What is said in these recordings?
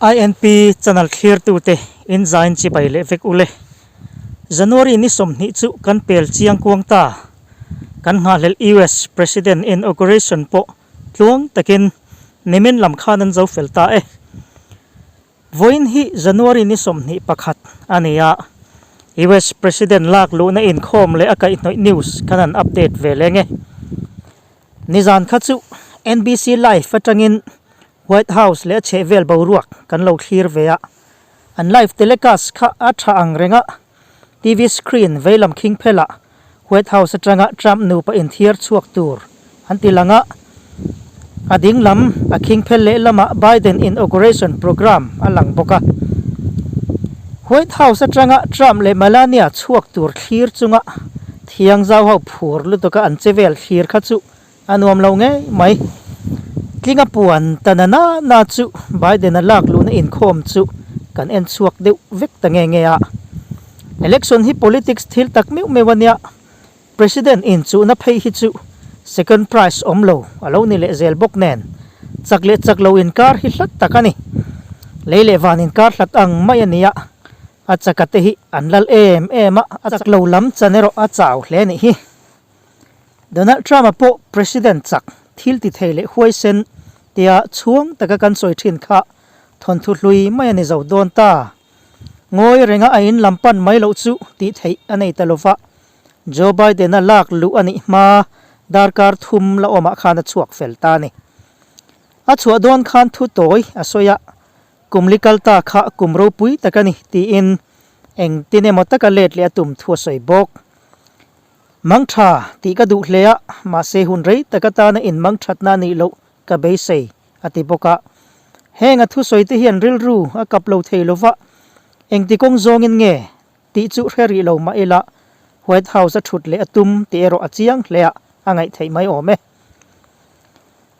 INP channel thlirtute in zain chibai leh vek ule. January ni 20 chu kan pel chiang kuang ta. Kan nghahhlelh US President inauguration pawh tluang takin nimin lam khan an zo fel ta e. Vawiin hi January ni 21 a ni a, US President lak luhna inkhawm leh a kaihhnawih news kan han update ve leng e. Nizan kha chu NBC Live atangin White House leh a chhehvel boruak kan lo thlir ve a, an live telecast kha a tha ang reng a, TV screen veilam khing phelah White House atanga Trump nupa inthiar chhuak tur an ti lang a, a ding lam a khing phel leh lamah Biden inauguration program a lang bawk a. White House atanga Trump leh Melania chhuak tur thlir chunga thiang zau ho phur lutuka an che vel thlir kha chu A nuam lo ngei mai. Tlinga puan ta na na na chu Biden-a lak luhna inkhawm chu kan en chhuak deuh vek ta nge nge a. Election hi politics thil tak meuh meuh a nia. President inchuhna phei hi chu second prize awm lo a lo ni leh zel bawk nen chak leh chak lo inkar hi hlat tak a ni. Lei leh van inkar hlat ang mai a nia. A chaka te hi an lal em em a, a chak lo lam chan erawh a chau hle nih hi. Donald Trump-a pawh President chak thil ti thei leh huaisen tia chhuang taka kan sawi thin kha thawnthu hlui mai a ni zo dawn ta. Ngawi renga a in lam pan mai loh chu tih theih a nei ta lova, Joe Biden-a lak luh a nih hma darkar thum la awmah khan a chhuak fel ta a ni. A chhuah dawn khan thu tawi a sawi a, Kum li kal ta kha kum ropui tak a ni tiin engtin emaw taka let leh a tum thu a sawi bawk. Mang tha tih ka duh hle a, mahse hun rei tak atana in mang thatna a nih loh ka beisei, a ti bawk a. Heng a thusawi te hian rilru a kap lo thei lo va, engti kawng zawngin nge tih chu hre rih lo mah ila White House a thut leh a tum tih erawh a chiang hle a, a ngaih theih mai awm e.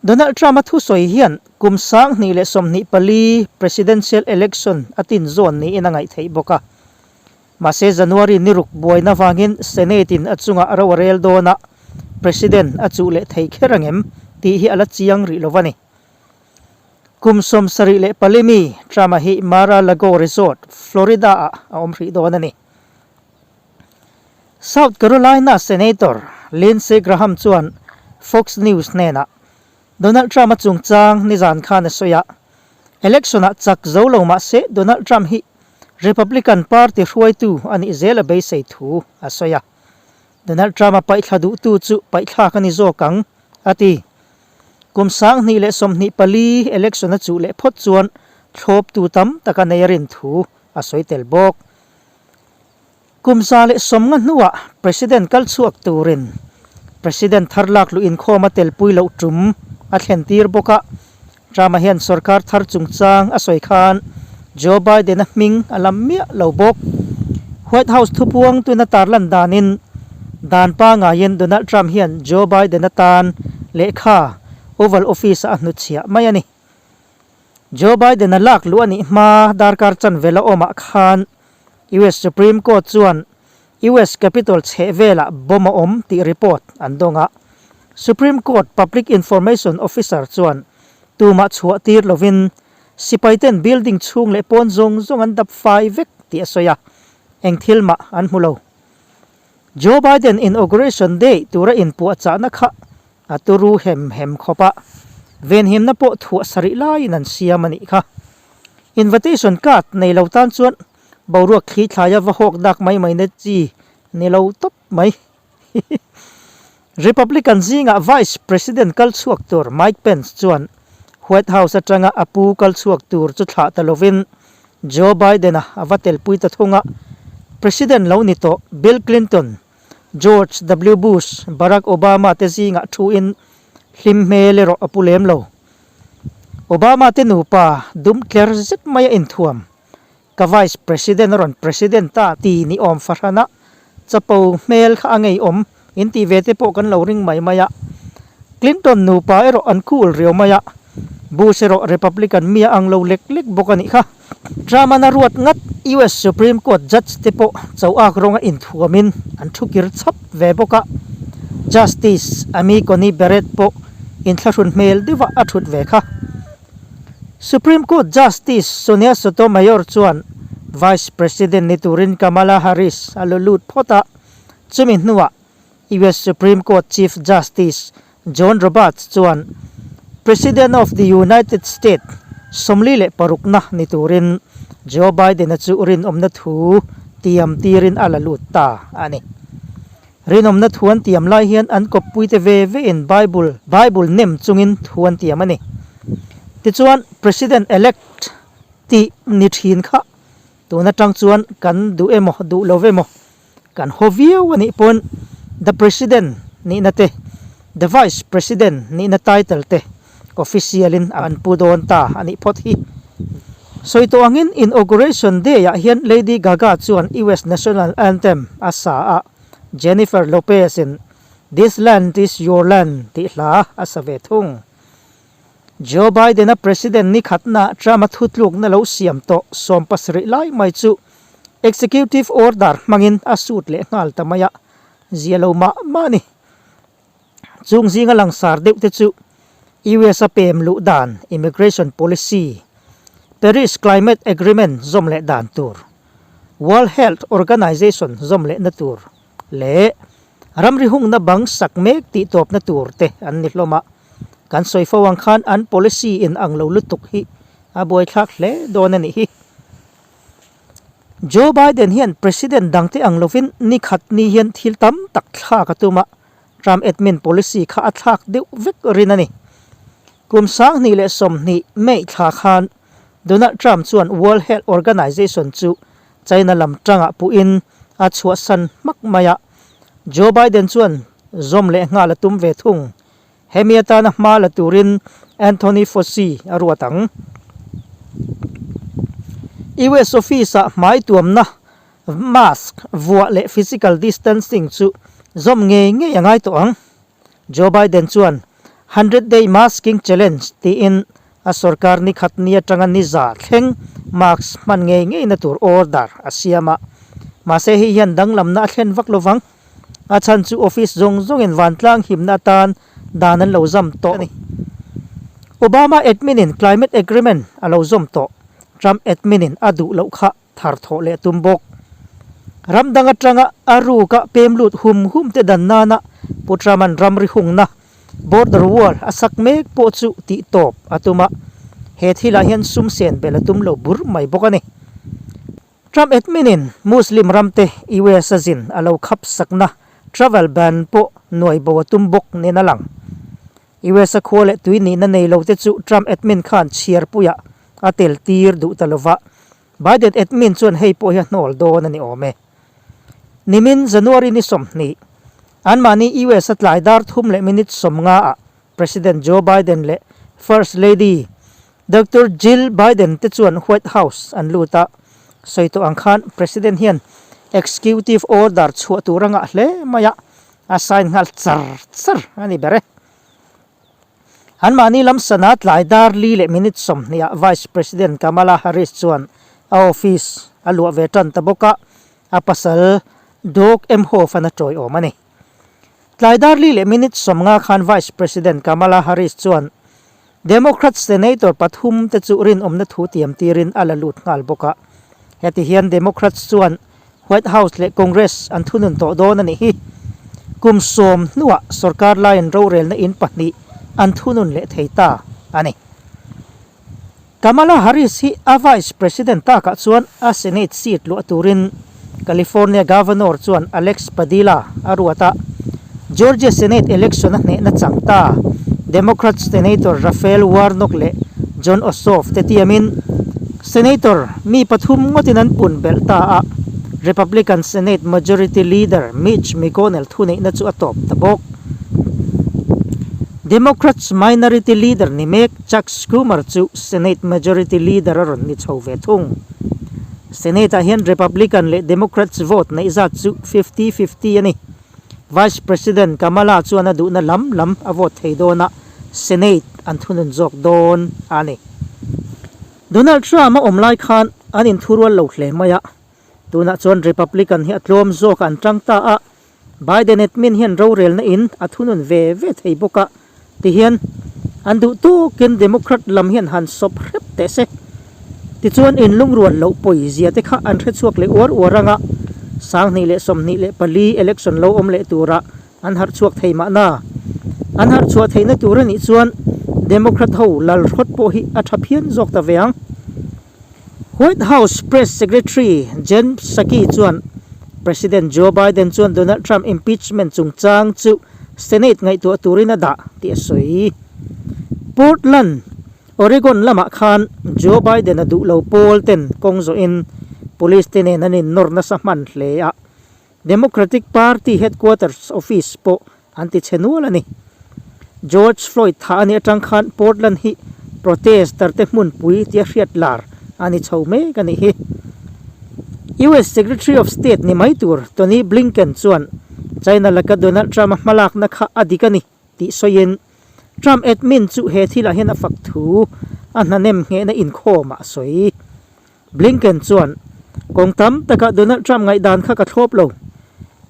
Donald Trump-a thusawi hian kum 2024 Presidential Election a tin zawn niin a ngaih theih bawk a. Mahse January ni ruk buaina vangin Senate in a chungah ro a rel dawn a, President a chuh leh thei kher angem tih hi a la chiang rih lo a ni. Kum 74 mi Trump-a hi Mar-a-Lago Resort, Florida-ah a awm hrih dawn a ni. South Carolina Senator Lindsey Graham chuan Fox News hnenah Donald Trump-a chungchang nizan khan a sawi a, Election-ah chak zo lo mah se Donald Trump hi Republican Party hruaitu a nih zel a beisei thu a sawi a. Donald Trump-a paihthla duhtu chu paihthlak a ni zawk ang, a ti. Kum 2024 election a chuh leh phawt chuan thlawptu tam tak a nei a rin thu a sawi tel bawk. Kum 150 hnuah President kal chhuak turin President thar lak luh inkhawm a telpui loh tum a thlen tir bawk a. Trump-a hian sorkar thar chungchang a sawi khan Joe Biden-a hming a lam miah lo bawk. White House thupuang tuna tarlan danin dan pangaiin Donald Trump hian Joe Biden-a tan lehkha Oval Office-ah a hnutchhiah mai a ni. Joe Biden-a lak luh a nih hma darkar chanve la awmah khan US Supreme Court chuan US Capitol chheh velah bomb a awm tih report an dawng a. Supreme Court Public Information Officer chuan tumah chhuah tir lovin sipaiten building chhung leh pawn zawng zawng an dap fai vek tih a sawi a, eng thil mah an hmu lo. Joe Biden Inauguration Day tura inpuahchahna kha a turu hem hem khawp a, venhimna pawh thuah sarih laiin an siam a nih kha. Invitation card nei lo tan chuan boruak thli thlaia va hawk dak mai mai na chi ni lo tawp mai. Republican zingah Vice President kal chhuak tur Mike Pence chuan White House atanga a pu kal chhuak tur chu thlah ta lovin Joe Biden-a a va telpui ta thung a, President lo ni tawh Bill Clinton, George W Bush, Barack Obama te zingah thuin hlim hmel erawh a pu lem lo. Obama te nupa dum tler zet mai a inthuam. Ka Vice President a rawn President ta ti ni awm fahran a, chapo hmel kha a ngeiawm in tih ve te pawh kan lo ring mai mai a. Clinton nupa erawh an cool riau mai a, Bush erawh Republican mi a ang lo lek lek bawk a nih kha. Trump-an a ruat ngat US Supreme Court Judge te pawh cho ak rawnga inthuamin an thu kir chhap ve bawk a, Justice Amy Coney Barrett pawh inthlahrun hmel deuhah a thut ve kha. Supreme Court Justice Sonia Sotomayor chuan Vice President ni turin Kamala Harris a lo lut phawt a, chumi hnuah US Supreme Court Chief Justice John Roberts chuan President of the United States 46na ni turin Joe Biden-a chu rinawmna thu tiam tirin a la lut ta a ni. Rinawmna thu an tiam lai hian an kawppuite ve vein Bible Bible nem chungin thu an tiam a ni. Tichuan President Elect tih ni thin kha tun atang chuan kan duh emaw duh lo emaw Kan haw viau a nih pawn The President nihna te, The Vice President nihna title te official in an pu dawn ta a nih phawt hi. Sawi tawh angin Inauguration Day ah hian Lady Gaga chuan US National Anthem a sa a, Jennifer Lopez in This Land Is Your Land tih hla a sa ve thung. Joe Biden-a President ni khatna Trump-a thutlukna lo siam tawh 70 lai mai chu Executive Order hmangin a sut leh nghal ta mai a, zia lo mah mah a ni. Chung zinga langsar deuh te chu US a pem luh dan, immigration policy, Paris Climate Agreement zawm leh dan tur, World Health Organization zawm lehna tur leh ramri hungna bang sak mek tih tawpna tur te an ni hlawm a. Kan sawi fo ang khan an policy in ang lo lutuk hi a buaithlak hle dawn a nih hi. Joe Biden hian President dangte ang lovin ni khat ni hian thil tam tak thlak a tum a, Trump admin policy kha a thlak deuh vek rin a ni. Kum 2020 May thla khan Donald Trump chuan World Health Organization chu China lam tangah puhin a chhuahsan hmak mai a, Joe Biden chuan zawm leh nghal a tum ve thung. Hemi atana hma la turin Anthony Fauci a ruat ang. US office-ah hmai tuamna, mask, vuah leh physical distancing chu zawm ngei ngei a ngai tawh ang. Joe Biden chuan Hundred Day Masking Challenge tiin a sorkar ni khat ni atanga ni za thleng mask hman ngei ngeina tur order a siam a. Mahse hei hian danglamna a thlen vak lovang. A chhan chu office zawng zawngin vantlang himna atan dan an lo zam tawh a ni. Obama admin in climate agreement a lo zawm tawh. Trump admin in a duh loh kha thar thawh leh tum bawk. Ram dang atanga a ruka pem lut hum hum te dan nana Pu Trump-a'n ramri hungna, border wall, a sak mek pawh chu tih tawp a tum a, he thilah hian sum sen belh a tum lo bur mai bawk a ni. Trump admin-in Muslim ramte US a zin a lo khap sakna travel ban pawh nuai bo a tum bawk nen a lang. US a khua leh tui nihna nei lo te chu Trump admin khan chhiarpuiah a tel tir duh ta lova, Biden admin chuan hei pawh hi a hnawl dawn a ni awm e. Nimin January ni 20, anmahni US a tlai dar thum leh minute 50 ah President Joe Biden leh First Lady Doctor Jill Biden te chuan White House an lut a, sawi tawh ang khan President hian Executive Order chhuah tur a ngah hle mai a, a sign nghal char char a ni ber e. Anmahni lam sana tlai dar li leh minute 20 ah Vice President Kamala Harris chuan a office a luah ve tan ta bawk a, a pasal Doug Emhoff an a tawiawm a ni. Tlai dar li leh minute 50 khan Vice President Kamala Harris chuan Democrat Senator pathum te chu rinawmna thu tiam tirin a la lut nghal bawk a. Heti hian Democrats chuan White House leh Congress an thunun tawh dawn a nih hi. Kum 10 hnuah sorkar laiin rorelna in pahnih an thunun leh thei ta a ni. Kamala Harris hi a Vice President takah chuan a Senate seat luah turin California Governor chuan Alex Padilla a ruat a. Georgia Senate election a hnehna chang ta Democrat Senator Raphael Warnock leh Jon Ossoff te tiamin Senator mi pathum ngawtin an pun belh ta a, Republican Senate Majority Leader Mitch McConnell thuneihna chu a tawp ta bawk. Democrats Minority Leader ni mek Chuck Schumer chu Senate Majority Leader a rawn ni chho ve thung. Senate-ah hian Republican leh Democrats vote neih zat chu 50-50 a ni. Vice President Kamala chuan a duhna lam lam a vote thei dawn a, Senate an thunun zawk dawn a ni. Donald Trump a awm lai khan an inthurual lo hle mai a, tunah chuan Republican hi a tlawm zawk an tang ta a, Biden admin hian rorelna in a thunun ve ve thei bawk a, tihian An duh tawkin Democrat lam hian han sawp hrep teh se. Tichuan inlungrual loh pawizia te kha an hrechhuak leh uar uar anga 2024 election lo awm leh turah an harh chhuak thei mahna. An harh chhuah theihna tur a nih chuan Democrat ho lal hrawt pawh hi a tha phian zawk ta ve ang. White House Press Secretary Jen Psaki chuan President Joe Biden chuan Donald Trump impeachment chungchang chu Senate ngaihtuah turin a dah tih a sawi. Portland, Oregon lamah khan Joe Biden-a duh lo pawl ten kawng zawhin police te nen an innawr nasa hman hle a, Democratic Party headquarters office pawh an ti chhe nual a ni. George Floyd thah a nih atang khan Portland hi protester te hmunpui tia hriat lar a ni chho mek a nih hi. US Secretary of State ni mai tur Tony Blinken chuan China laka Donald Trump-a hmalakna kha a dik a ni tih sawiin Trump admin chu he thilah hian a fak thu a hnanem nghehna inkhawmah a sawi. Blinken chuan, Kawng tam takah Donald Trump ngaihdan kha ka thlawp lo.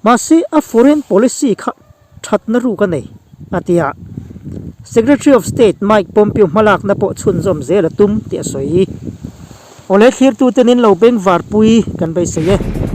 Mahse, a foreign policy kha thatna ruk a nei, a ti a. Secretary of State Mike Pompeo hmalakna pawh chhunzawm zel a tum tih a sawi. Awle thlirtute nin lo beng varpui kan beisei e.